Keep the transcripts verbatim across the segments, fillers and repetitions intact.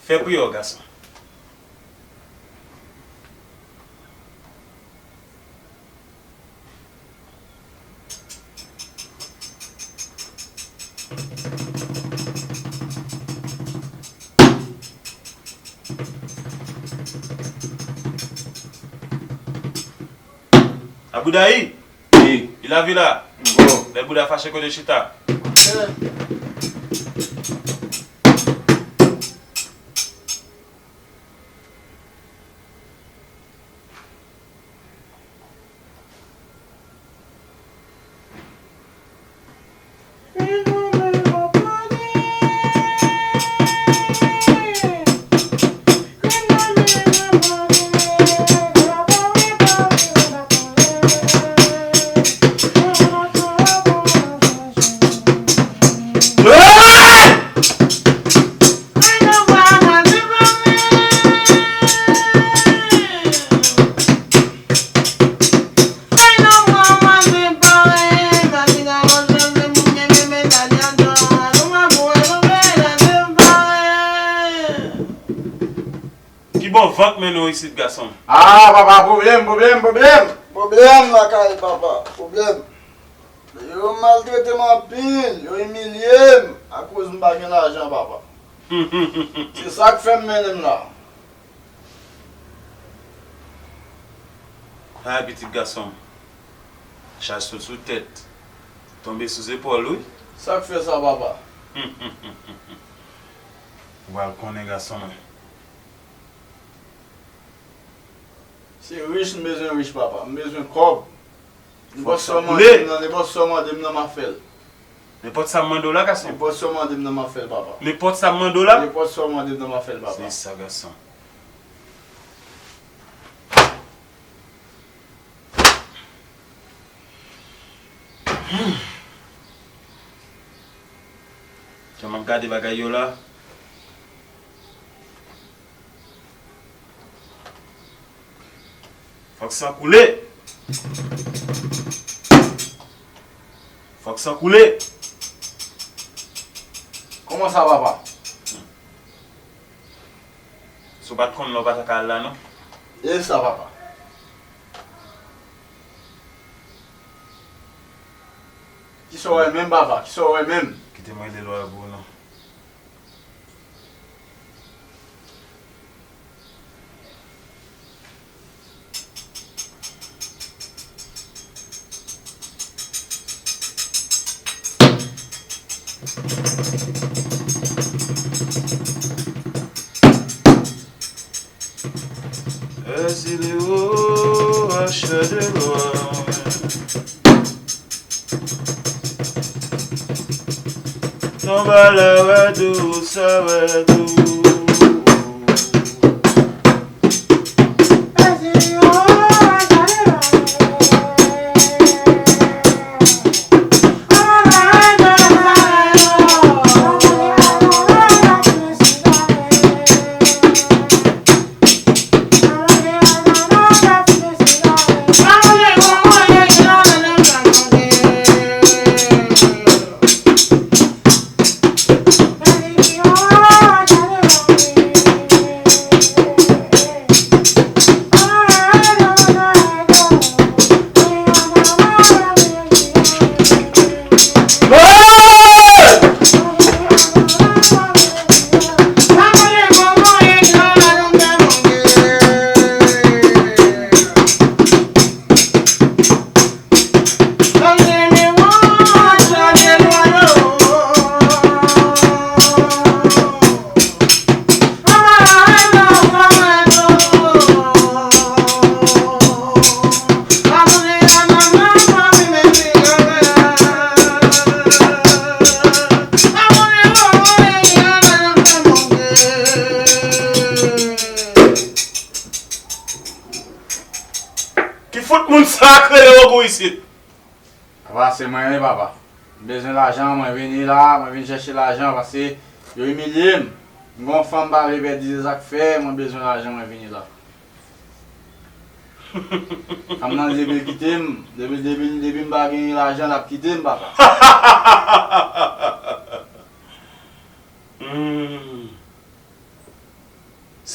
Fè priyè w, gason. A bouda i? Wi. I lavi la? Bon. Lè bouda fache kote chita. Ki bò vant mennen w isit, gason m? Ah, papa, pwoblèm, pwoblèm, pwoblèm! Pwoblèm lakay papa, pwoblèm. Yo maltrete m anpil, yo imilye m akoz m pa gen lajan, papa. Se sa k fè m mennen m la. Ay, pitit gason m. Chaj tout sou tèt. Tonbe sou zepòl, wi. Sa k fè sa, papa? Ou pral konnen, gason mwen. Se rich m bezwen rich, papa. M bezwen kòb. Nenpòt sa w mande m nan, nenpòt sa w mande m nan, m ap fè l. Nenpòt sa m mande w la, gason. Nenpòt sa w mande m nan, m ap fè l, papa. Nenpòt sa m mande w la? Nenpòt sa w mande m nan, m ap fè l, papa. Se sa, gason. Hmm. Jan m ap gade bagay yo la. Fòk san koule. Fòk san koule. Kòman sa, papa? Si w pa t konn la, w pa ta ka al la, non. E sa, papa. Kisa w wè menm, papa? Kisa w wè menm? Kite m rele lwa pou ou, non. Esi le wo acha de lwa. Non ba la wè dou, sa wè dou. Ki fout moun sa k rele ogou isit? Papa, se mwen wi, papa. M bezwen lajan, mwen vini la, mwen vin chèche lajan paske yo imilye m. M gon fanm, m pa vle pèdi, se sa k fè mwen bezwen lajan, mwen vini la. Fanm nan depi l kite m, depi, depi, depi m pa genyen lajan, l ap kite m, papa. Hmm.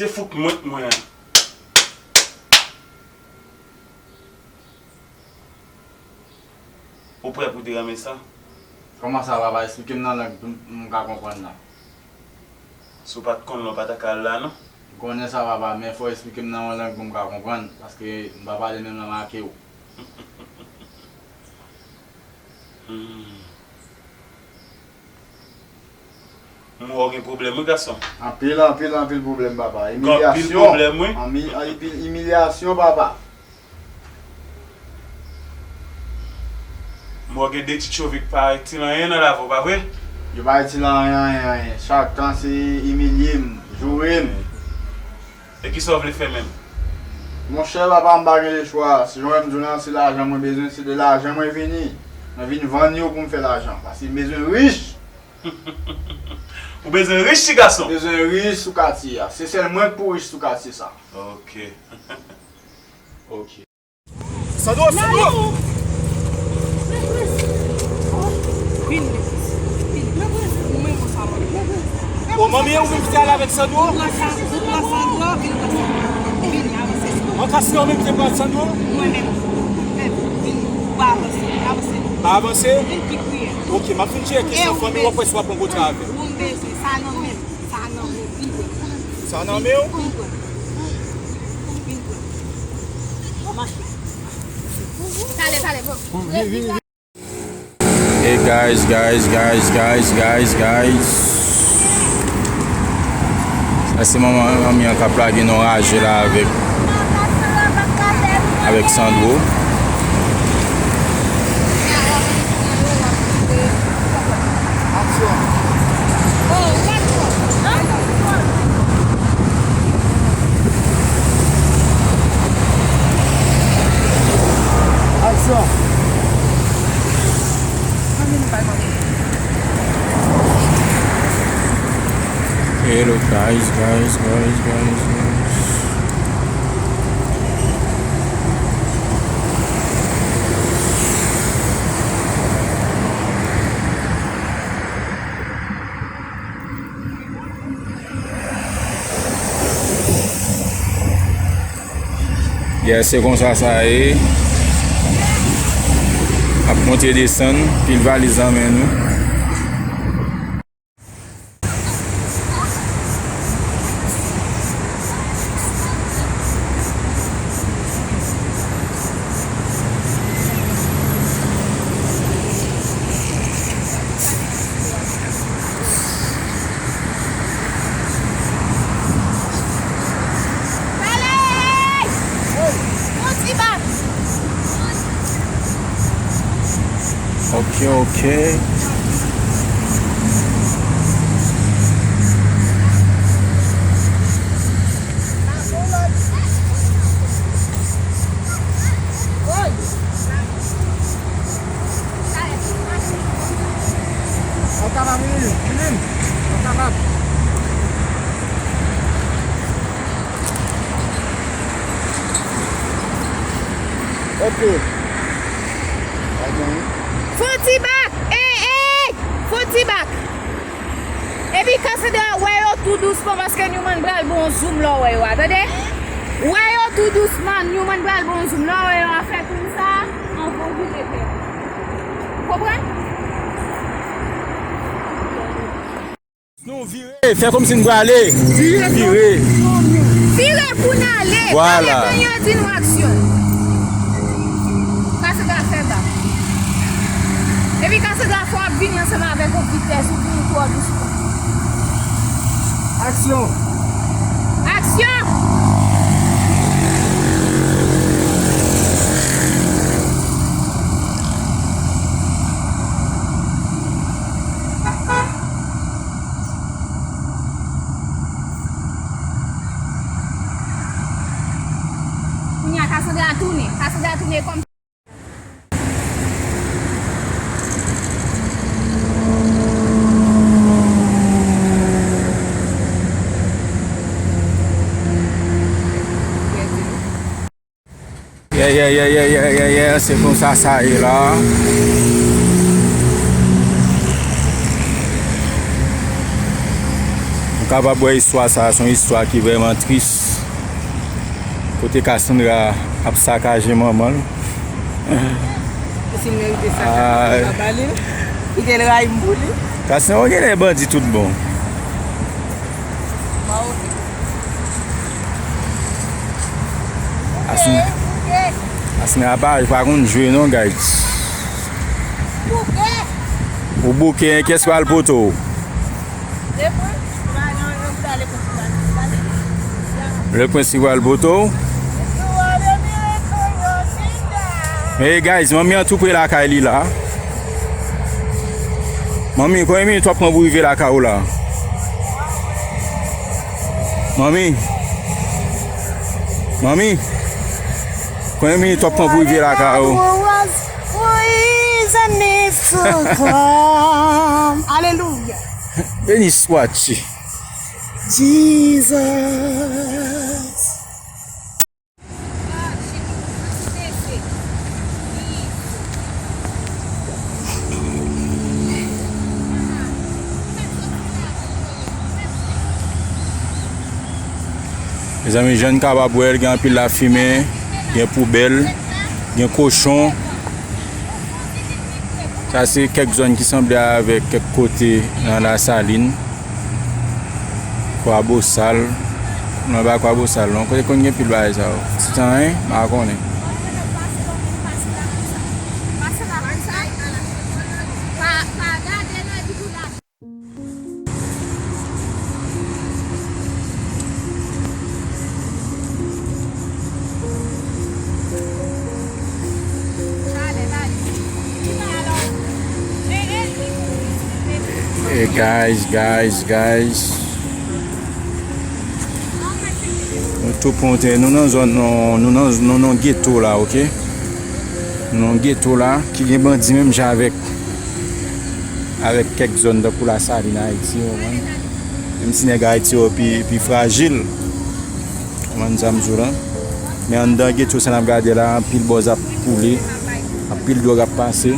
Te fout mwen, mwen an. Ou prè pou te renmen sa? Kòman sa, papa? Esplike m nan lang pou m, pou m ka konprann la. Si w pa t konn la, w pa ta ka al la, non? M konnen sa, papa, men fò w esplike m nan yon lang pou m ka konprann, paske m pa pale menm lang ake w. Hmm. M wè w gen pwoblèm, wi, gason. Anpil, anpil, anpil pwoblèm, papa. Gen anpil pwoblèm, wi. Imilyasyon. Anmi-, anpil imilyasyon, papa. M wè w gen de ti tchovi k pa itil anyen nan lavi w, pa vre? Yo pa itil anyen, anyen, anyen. Chak tan se imilye m, joure m. E kisa w vle fè menm? Monchè, papa, m pa gen lechwa. Si jan w wè m di w la, se lajan mwen bezwen, se de lajan mwen vini. Mwen vin vann yo pou m fè lajan. Paske m bezwen rich. Ou bezwen rich, ti gason? M bezwen rich sou katye a. Se sèl mwen k pou rich sou katye sa. Ok. Ok. Sandro, Sandro! Vin, vin. Ou menm ou sa, manmi? O, manmi, ou menm ki te ale avèk Sandro? Ou pran Sa-, ou pran Sandro, vin pran Sandro. Vin, avanse. An ka se ou menm ki te pran Sandro? Mwen menm. Menm, vin. Ou pa avanse, avanse. Pa avanse? Vin pi priyè. Ok, m ap fin tcheke san fanmi w, apre sa w ap rankontre avè m. Ou m bezwen, sa nan men m. Sa nan men w, vin pran. Sa nan men w? Vin pran. Vin pran. Mache. Talè, talè, bon. Vin, vin, vin. Hey guys, guys, guys, guys, guys, guys. Sa se manman, manmi an k ap lage nan raje la avèk, avèk Sandro. Aksyon! Hello guys, guys, guys, guys, guys. Yeah, se konsa sa ye. Ap monte desann, pil valiz nan men nou. Ok, ok. An kapab, Lili, Lili, an kapab. Ok. Fon ti bak! Ey, ey! Fon ti bak! Epi Cassandra, wè yo tou dousman paske Newman pral ba w yon zoom lè w wè yo a, tande? Wè yo tou dousman, Newman pral ba w yon zoom lè w wè yo a fè toun sa, anvan w vire tè. Ou konprann? Nou vire, fè kòmsi n prale. Vire. Vire. Vire pou n ale. Vwala. Pa ret nan yon di nou aksyon. Cassandra fè bak. Epi Cassandra fò w ap vini ansanm avèk yon vitès, ou vini twò dousman. Aksyon! Aksyon! Kounye a Cassandra tounen. Cassandra tounen kòm. Yeah, yeah, yeah, yeah, yeah, yeah, yeah, yeah. Se konsa sa ye la. Ou Kapab wè istwa sa a, se yon istwa ki vrèman tris. Kote Cassandra ap sakaje manman l. E si l merite sakaje, m pa ba li l. Kite l rayi m pou li. Cassandra, ou genlè bandi tout bon. Cassandra, Cassandra pa, pa konn jwe non, guys. Ou bouke, kiyès pral poto w? Le Prince ki pral poto w. Hey guys, manmi an tou pre lakay li la. Manmi, konbyen minit w ap pran pou rive lakay ou la? Manmi. Manmi. Konbyen minit w ap pran pou rive lakay ou? Alelouya. Beni swati. Jesus. Mezanmi, jan n kapab wè l, gen anpil lafimen, gen poubèl, gen kochon. Sa se kèk zòn ki sanble avèk kèk kote nan Lasalin. Kwabosal. Mwen pa Kwabosal non. Kote konn gen pil bagay sa yo? Titan en, m pa konnen. Hey guys, guys, guys. Nou tou konte, nou nan zòn, nou, nou nan, nou nan geto la, oke? Nou nan geto la, ki gen bandi menm jan avèk, avèk kèk zòn tankou Lasalin, Ayiti, w konprann? Menm si nèg Ayiti yo pi, pi frajil. Konprann sa m di w la? Men anndan geto sa n ap gade la, anpil bòz ap koule, anpil dwòg ap pase.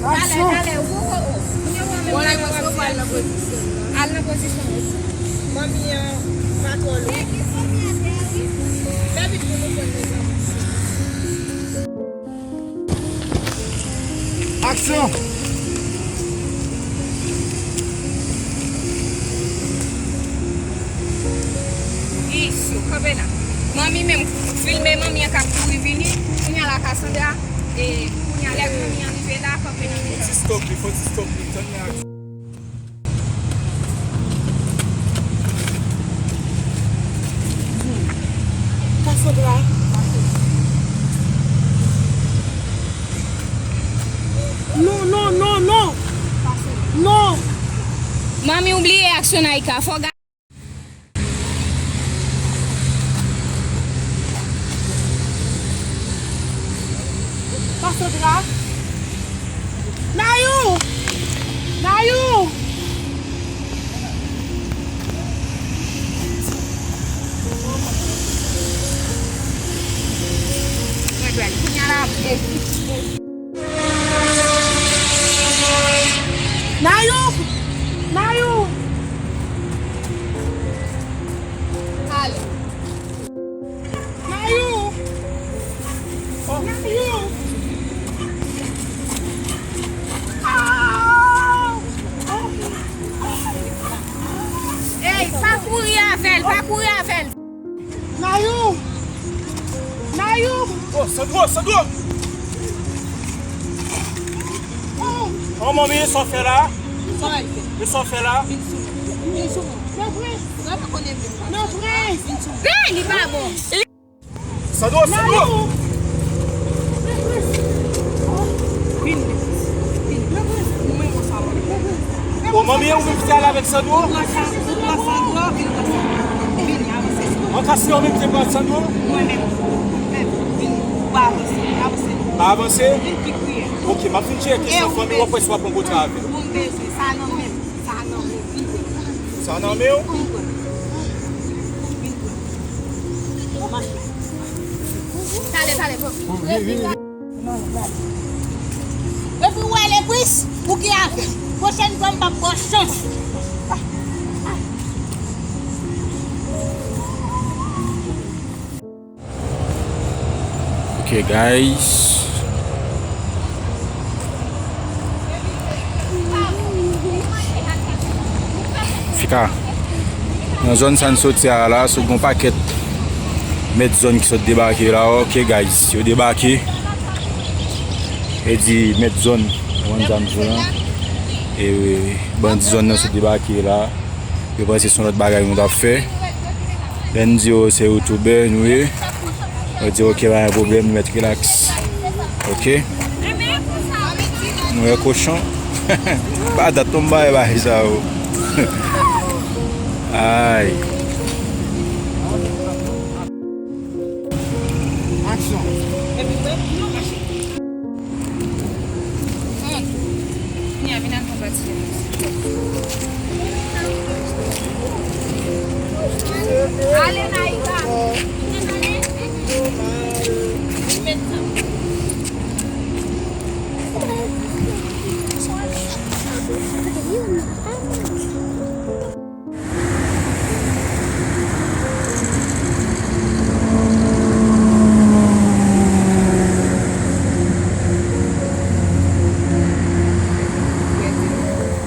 Aksyon! Aksyon! Al nan pozisyon ou. Manmi an pa twò lwen. Fè vit pou nou jwenn mezanmi. Aksyon! Ish, yo kanpe la. Manmi menm, filme manmi an k ap kouri vini. Kounye a la, Cassandra, e kounye a lè manmi an rive la, kanpe nan mitan. Fò ti stop li, fò ti stop li, tann li aksyon. Cassandra. Non, non, non, non. Non. Manmi ou bliye aksyon Naïka. Fò ga- Cassandra. Nayou! Nayou! Mwen jwenn kounye a la. Nayou! Nayou! Ale. Nayou! Nayou! Ah! Ey, pa kouri avè l, pa kouri avè l. Nayou! Nayou! Oh, Sandro, Sandro! Oh! Oh, manmi, sa w fè la? Sa w fè? E sa w fè la? Vin sou mwen. Vin sou mwen. Non, frè. Ou pa konnen vin pa. Non, frè. Vin sou mwen. Ey, li pa bon. Sandro, Sandro! Nayou! Vin, vin. Vin. Ou menm ou sa wè. Bon, manmi, ou vin fè al avèk Sandro? Ou pran sa, ou pran Sandro. Vin pran san mwen. Vini, avanse. An ka si yo menm te pran san nou? Mwen menm. Menm. Vin. Ou pa avanse. Avanse. Pa avanse? Vin pi kriye. Ok, m ap vin tcheke kesyon fanmi w, w ap wè si w ap rankontre avè l. Ou bezwen. Sa nan men m. Sa nan men m. Vin pran. Sa nan men w? Vin pran. Vin pran. Mache. Tale, tale, bro. Vin, vin, vin. Depi w wè Legris, ou gen avè l. Pwochèn fwa m p ap ba w chans. Ok, guys. Fika. Nan zòn sa n soti a la, sot gon pakèt mèt zòn ki sot debake la. Ok, guys, yo debake. E di mèt zòn, ou konn sa m di w lan. E bandi zòn nan sot debake la. Yo panse se yon lòt bagay nou t ap fè. Lè n di yo se youtubè nou ye, yo di, "Ok, pa gen pwoblèm, nou mèt rilaks." Ok? Nou wè kochon? Pa dat non m bay bagay sa yo. Ay. Aksyon. Ale, Naïka.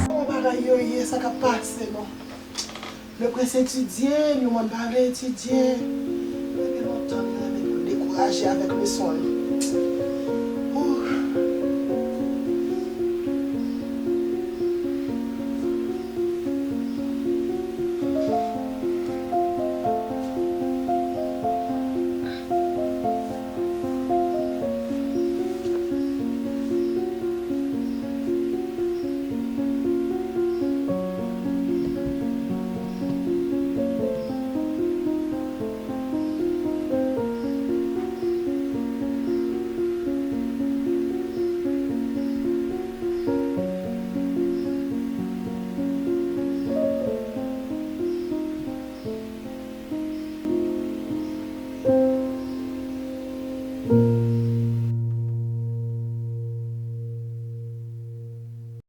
Kòman bagay yo ye, sa k ap pase, bon? Yo prese etidye, nou menm pa vle etidye. Depi lontan, nou renmen pou dekouraje avèk leson yo.